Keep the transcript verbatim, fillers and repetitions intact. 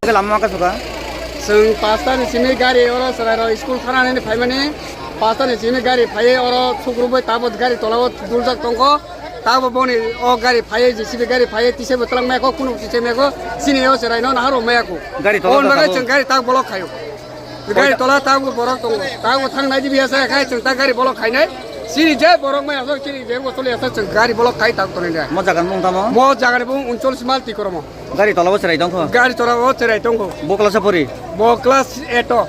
Lama ma kasuka. Chwng pasta ni simi gari oro chwrairok school thanani phaimani, pasta ni simi gari phaiwi oro sukrubwi tabuk gari tolao duljak tongkho. Tabuk boni o gari phaiwi, J C B gari phaiwi, tisaibo twlangmaya kho, kunu tisai maya kho, chini o chwraino naharok maya kho. Gari tola Oboni bagwi tabuk. Chwng gari tak block khaio. Gari tola tabuk borok tongo. Tabuk thang nai dibi asa khai chwng tak gari block khainai. Chini je borok maya sok, chini je bo choli asa chwng gari block khai tabuk tonwi nai. Mo jaga ni mung tamo? Mo jaga ni mung unchol simal tikoromo. Gari tola o chwrai tongkho? Gari tola o chwrai tongkho. Bo class o pori? Bo class eight o.